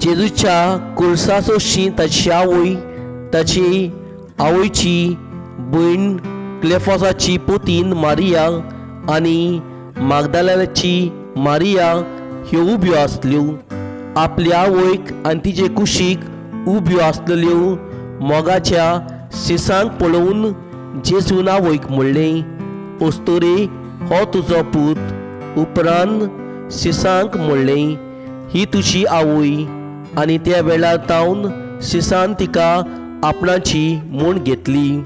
जेजूच्या कुर्सासोशी ताची आवय, ताची आवयची भयण, क्लेफॉसाची पुतीन मारिया आनी मागदालाची मारिया ह्यो उब्यो आसल्यो. आपल्या आवयक आनी तिचे कुशीक उब्यो आसलेल्यो मोगाच्या शिसांक पळोवन जेजून आवयक म्हणलें, अस्तुरे, हो तुजो पूत. उपरांत शिसांक म्हणलें, ही तुजी आवय. आनी त्या वेळार तावन शिसान तिका आपणाची म्हूण घेतली.